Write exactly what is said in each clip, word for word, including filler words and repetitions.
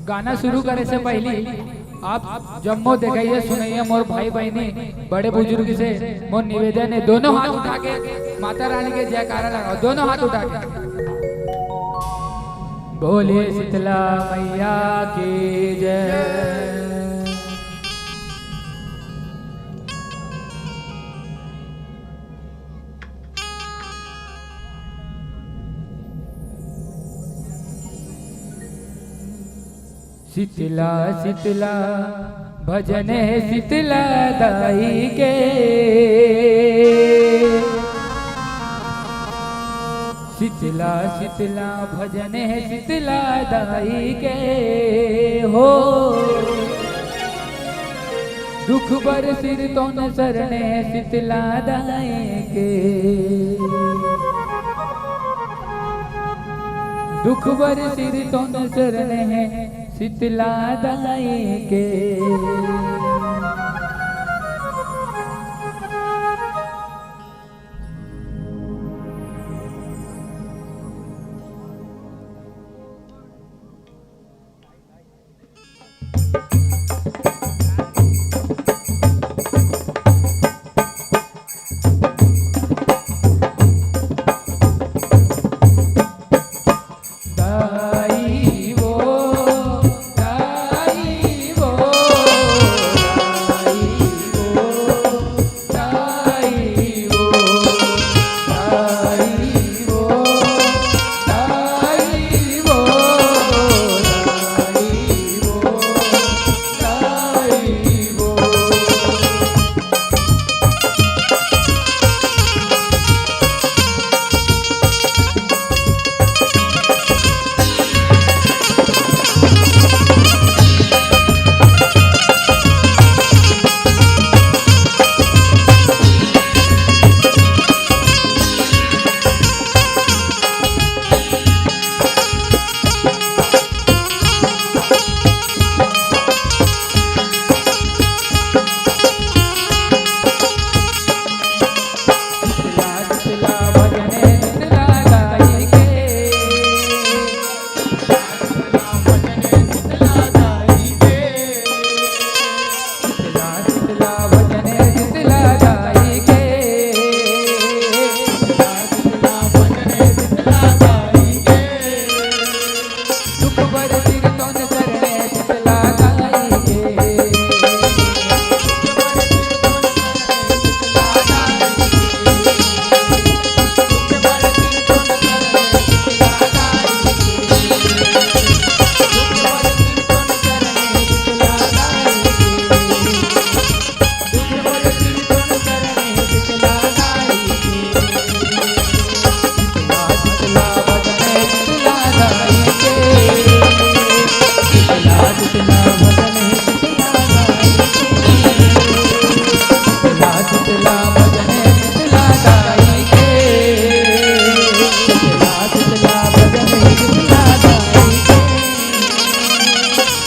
गाना शुरू करे से पहिली आप जम्मो देखइया सुनइया मोर भाई बहिनी बड़े बुजुर्ग से मोर निवेदन हे, दोनों हाथ उठा के माता रानी के जयकारा लगाओ, दोनों हाथ उठा के। बोले शीतला मैया की जय। शीतला शीतला भजन हे शीतला दाई के। शीतला शीतला भजन हे शीतला दाई के हो। दुख बर सिर तोन सरने शीतला दाई के। दुख बर सिर तोन सरने शीतला दाई के।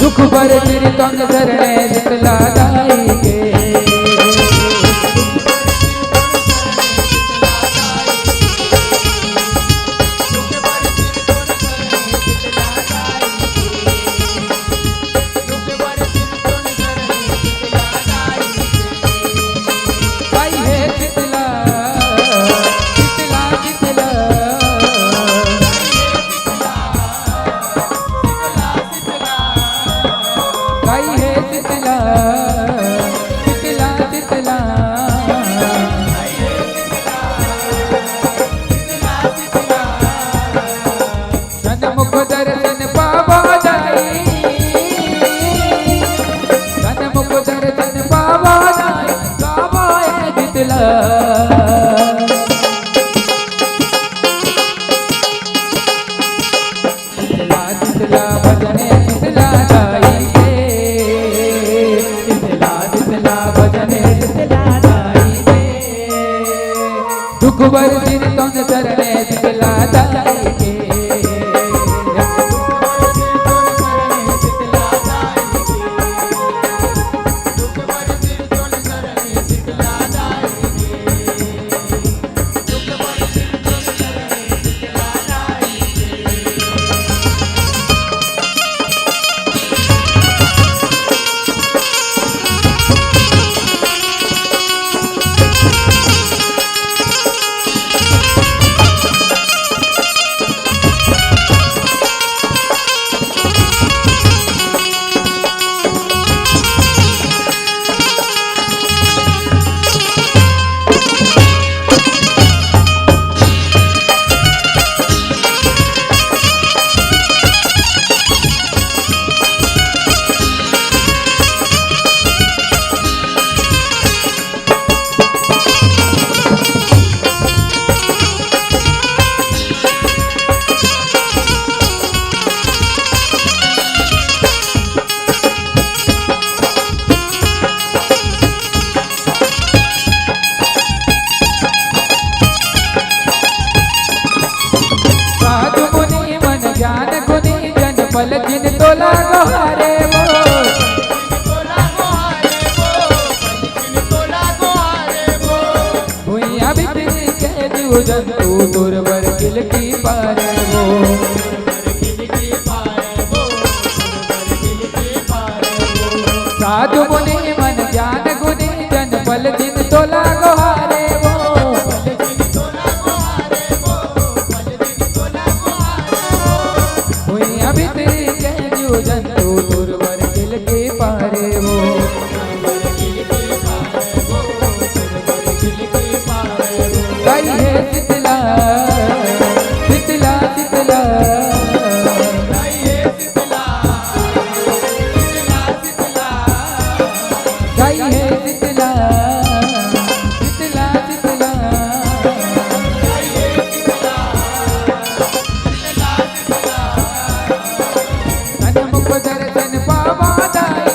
दुख बर सिर तोन सरने शीतला दाई के। सन्मुख दर्शन पावा दाई, सन्मुख दर्शन पावा दाई, गावा ए शीतला। शीतला शीतला भजन शीतला दाई के, शीतला शीतला भजन शीतला दाई के। दुख बर सिर तोन सरने शीतला दाई के। पलकिन तोला गोहारे वो, भुइयां भीतरी के जीव जंतु तोर बर किलकी पारे वो। साधु मुनि मन ज्ञान गुणी जन पलकिन तोला गोहारे वो। भुइयां भीतरी के जीव जंतु तोर बर किलकी पारे वो। गई है शीतला, शीतला, शीतला। गई है शीतला, शीतला, शीतला। तन मुख दर्शन पावा दाई,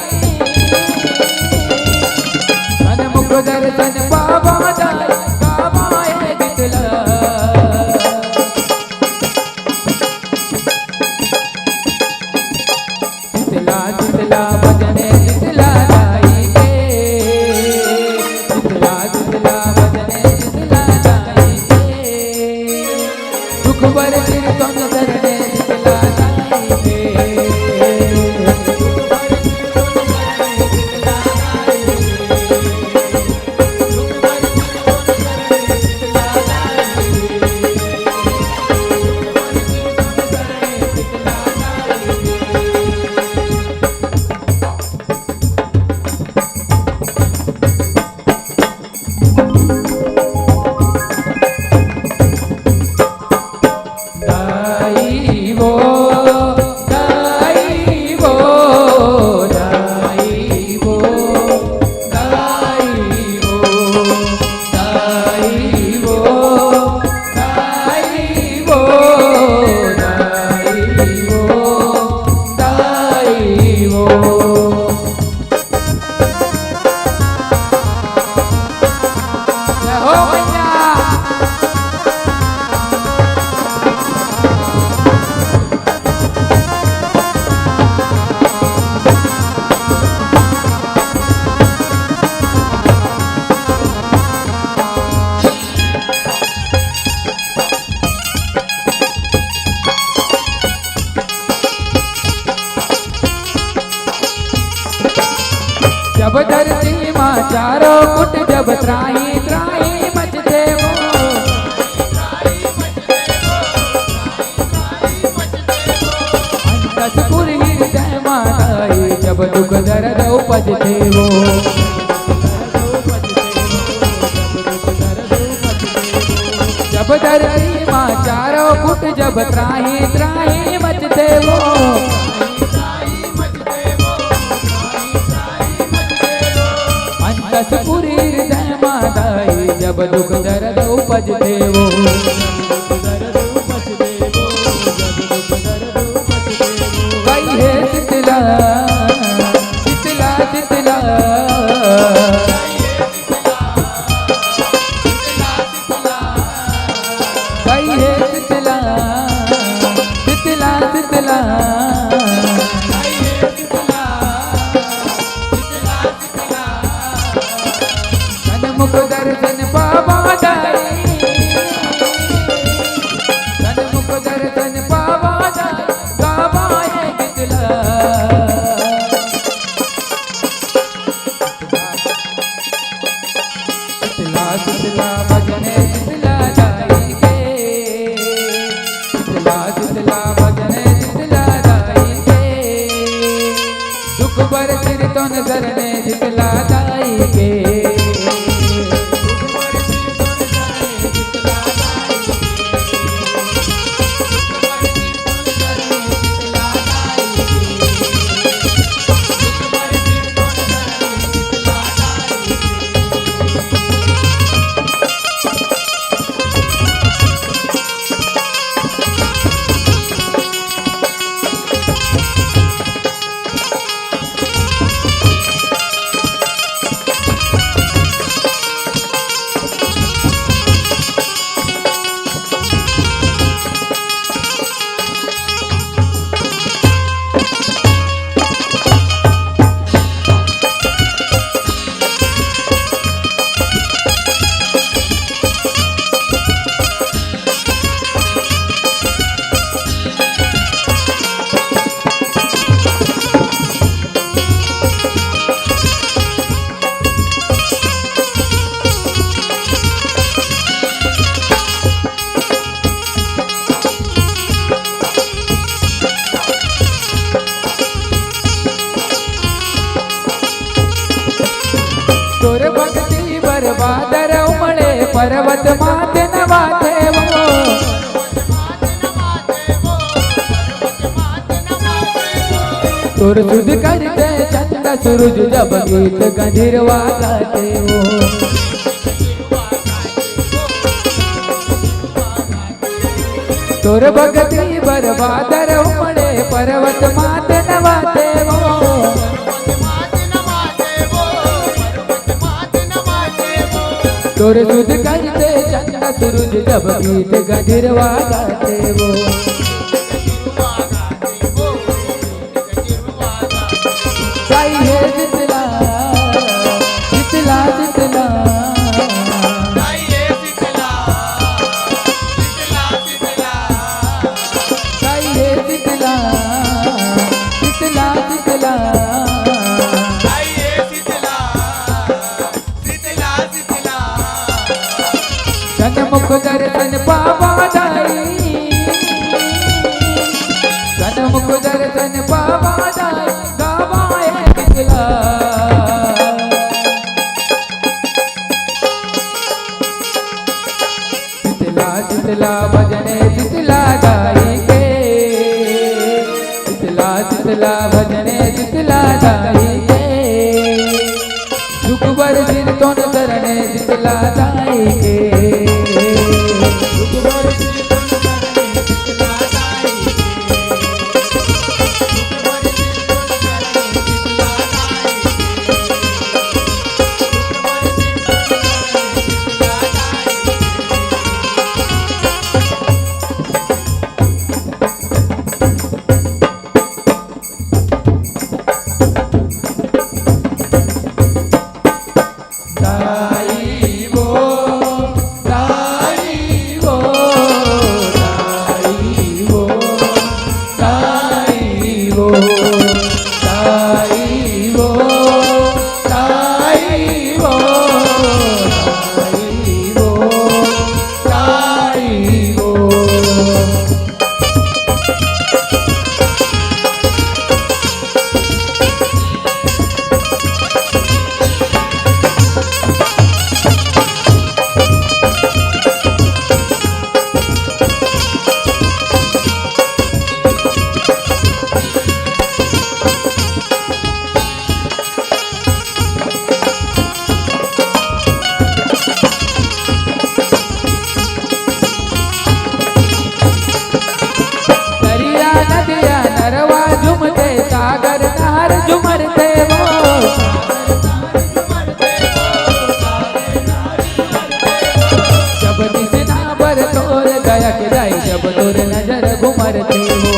तन मुख दर्शन पावा दाई, गावा ए शीतला। शीतला, शीतला भजन शीतला दाई के, शीतला, शीतला भजन शीतला दाई के। दुख बर सिर तुम शरण शीतला दाई के। दाई वो, दाई वो, दाई वो, दाई वो, दाई वो, दाई वो, दाई वो, दाई वो। जय हो भैया। जब धरती मा चारों कुट जब त्राही त्राही मचथे वो। अंतसपुर हृदय मा दाई जब दुख दर्द उपजथे वो। जब धरती मा चारों कुट जब त्राही त्राही मचथे वो। अंतसपुर हृदय मा दाई जब दुख दर्द उपजथे वो। गई है शीतला, शीतला, शीतला। गई है शीतला, शीतला, शीतला। तन मुख दर्शन पावा दाई, तन मुख दर्शन पावा दाई, गावा ए शीतला। शीतला, शीतला भजन शीतला दाई के। शीतला, शीतला भजन शीतला दाई के। दुख बर सिर तुम शरण शीतला दाई के। तोर सुध करते चंदा सूरज जब गीत गंधर्वा गाथे वो। तोर भगती बर बादर उमड़े पर्वत मात नवाथे वो। तोर सुध करते चंदा सूरज जब गीत गंधर्वा गाथे वो। ताई हे शीतला, शीतला, शीतला। ताई हे शीतला, शीतला, शीतला। सन्मुख दर्शन पावा दाई, सन्मुख दर्शन पावा दाई, गावा हे शीतला। शीतला, शीतला भजने शीतला दाई के, शीतला, शीतला भजने शीतला दाई के। सुख बर सिरतोन सरणे शीतला दाई के। दरिया नदिया नरवा झुमथे, सागर नहर झुमरथे वो। जब दिसना बर तोर दया के दाई, जब तोर नजर घुमरथे वो।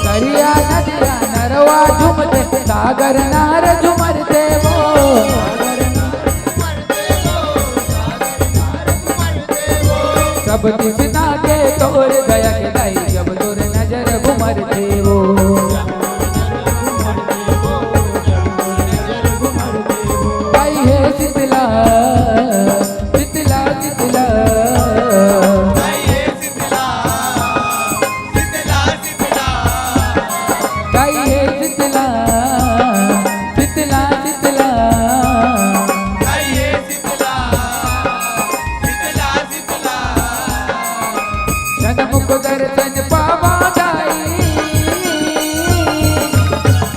दरिया नदिया नरवा झुमथे, सागर नहर झुमरथे वो। सब दिसना के तोर दया के दाई, जब तोर नजर घुमरथे वो। दाई हे शीतला, शीतला, शीतला। दाई हे शीतला, शीतला, शीतला। सन्मुख दर्शन पावा दाई,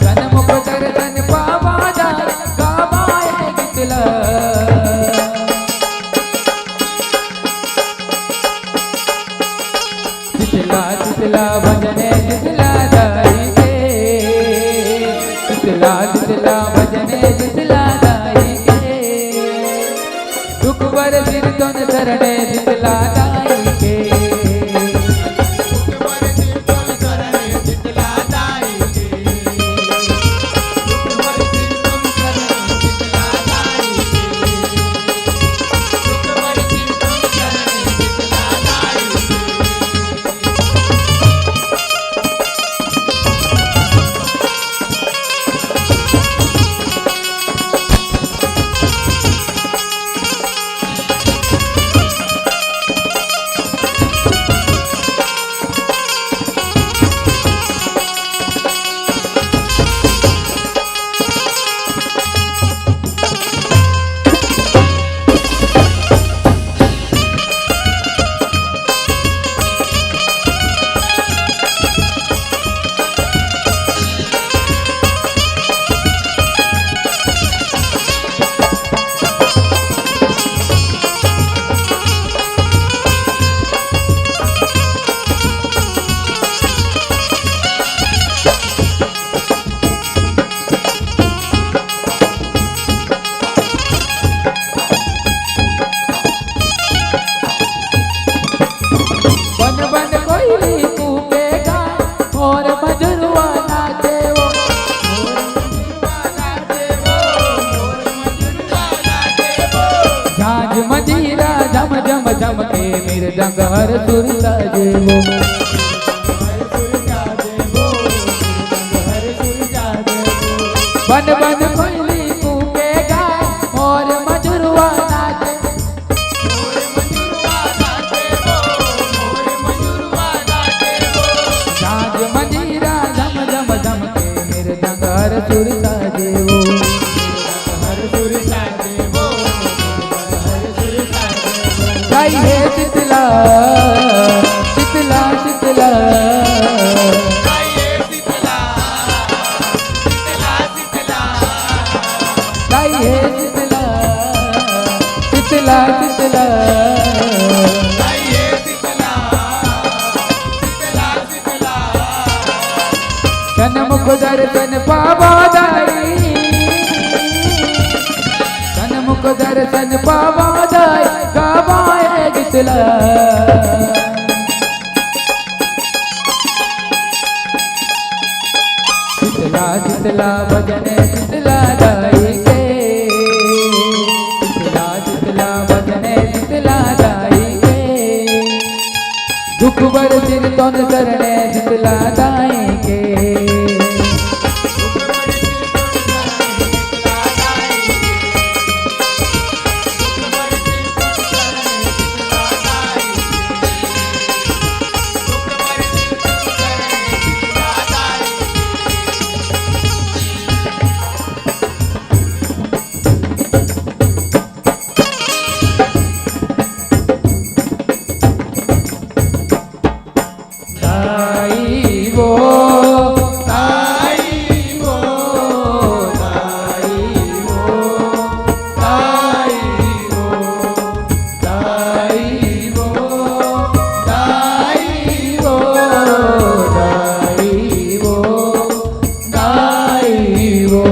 सन्मुख दर्शन पावा दाई, गावा हे शीतला। शीतला शीतला भजने शीतला दाई के, शीतला शीतला भजने शीतला दाई के। दुख बर सिरतोन सरणे शीतला दाई के। मंजीरा झम झम झम के, मृदंग हर सुर साजे वो। बन बन कोयली कूके गाय, मोर मजुरवा नाचे। झांझ मंजीरा झम झम झम के, मृदंग हर सुर साजे वो। गाई हे शीतला, शीतला, शीतला। गाई हे शीतला, शीतला, शीतला। तन मुख दर्शन पावा दाई, तन मुख दर्शन पावा दाई, गावा हे शीतला। शीतला, शीतला भजन शीतला दाई के, शीतला, शीतला भजन शीतला दाई के। दुख बर सिर तन सरने शीतला दाई के। ताई वो, ताई वो, ताई वो, ताई वो, ताई वो, ताई वो, ताई वो, ताई वो।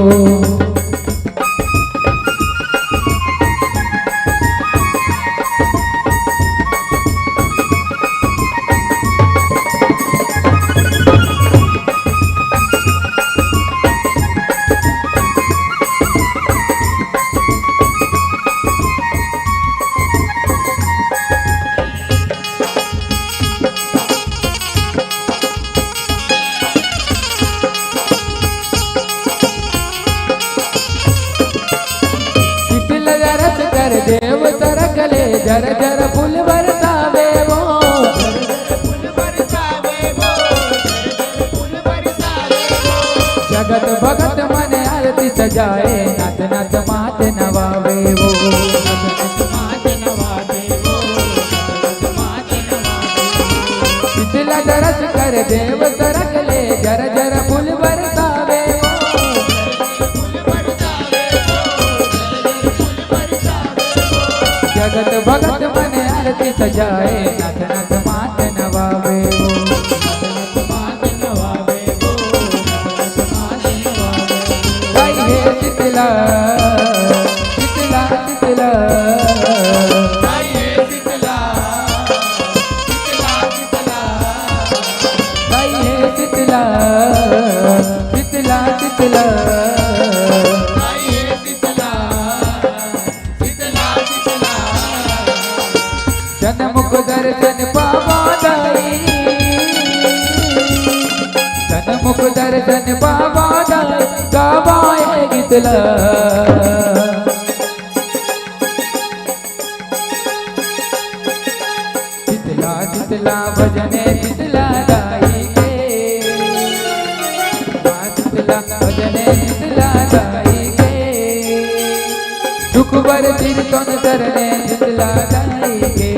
शीतल रस कर देव सरग ले, झर झर फूल बरसावे वो। जगत भगत मन आरती सजाए, नाच नाच मात नवावे वो। शीतल दरस कर देव सरग ले, झर झर फूल बरसावे वो। जगत भगत मन आरती सजाए, नाच नाच मात नवावे वो। गाई हे शीतला, शीतला, शीतला। गाई हे शीतला, शीतला, शीतला। तन मुख दर्शन पावा दाई, तन मुख दर्शन पावा दाई, गावा हे शीतला। शीतला, शीतला भजन शीतला दाई के। शीतला भजन शीतला दाई के। दुख बर सिर तन सरने शीतला दाई के।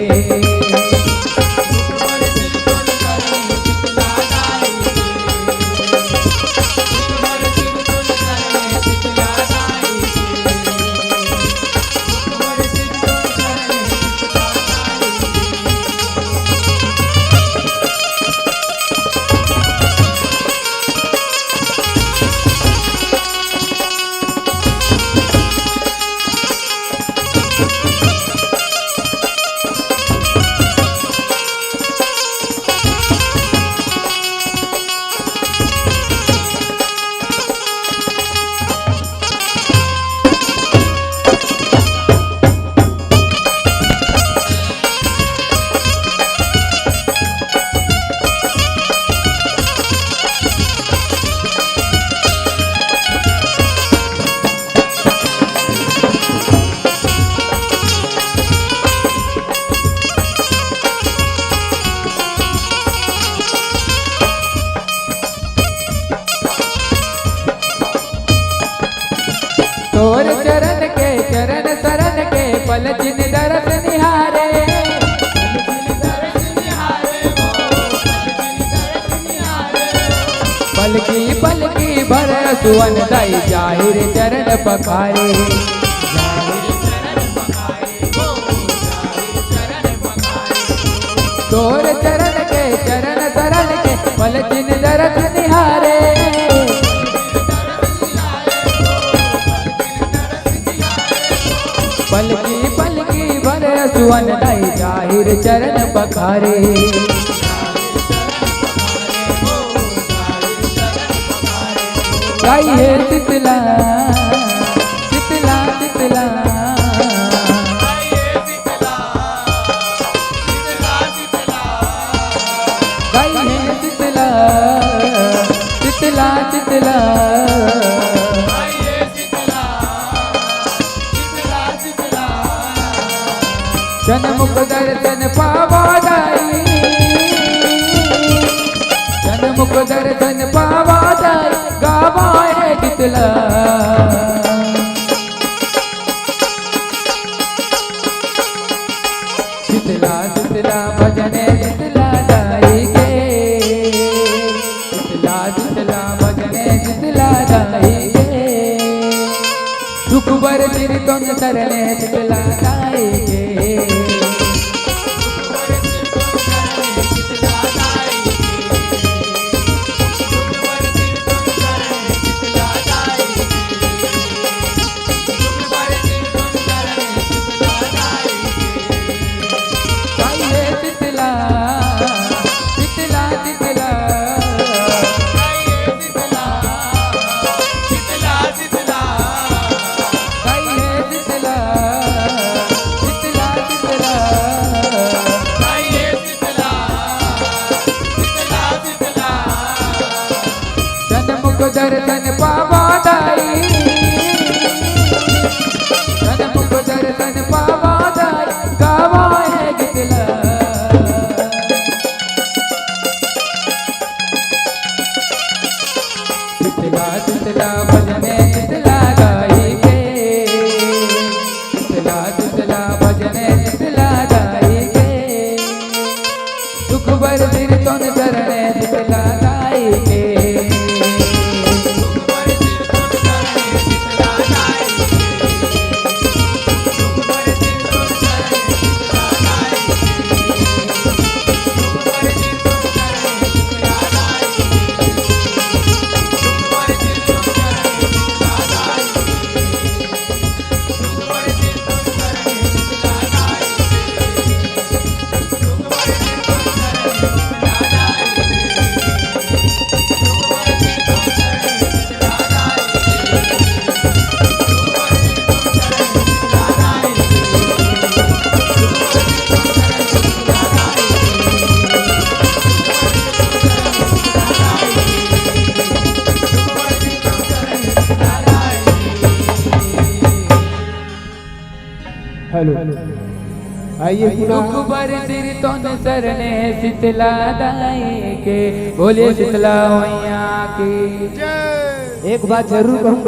के पलचिन दरस निहारे। पलकी पलकी भर सुवन दाई जाहिर चरण पखारे। तोर चरण के चरण सरल के पलचिन दरस निहारे। पलकी पलकी भर सुवन दाई जाहिर चरण पखारे। गाई हे शीतला, शीतला, शीतला। गाई हे शीतला, शीतला, शीतला। सनमुख दर्शन पावा दाई, सनमुख दर्शन पावा दाई, गावा हे शीतला। शीतला शीतला भजन शीतला दाई के, शीतला शीतला भजन शीतला दाई के। दुख बर सिर तोन सरने शीतला दाई के। गाई हे शीतला, शीतला, शीतला। गाई हे शीतला, शीतला, शीतला। सनमुख दर्शन पावा दाई, सनमुख दर्शन पावा दाई, गावा हे शीतला। शीतला शीतला भजन शीतला दाई के, शीतला शीतला भजन शीतला दाई के। दुख बर सिर तोन सरने शीतला दाई के। हेलो, आइए पुनः। दुख बर सिर तोन सरने शीतला दाई के, बोलिए शीतला मैया की। एक बात जरूर कहूँ,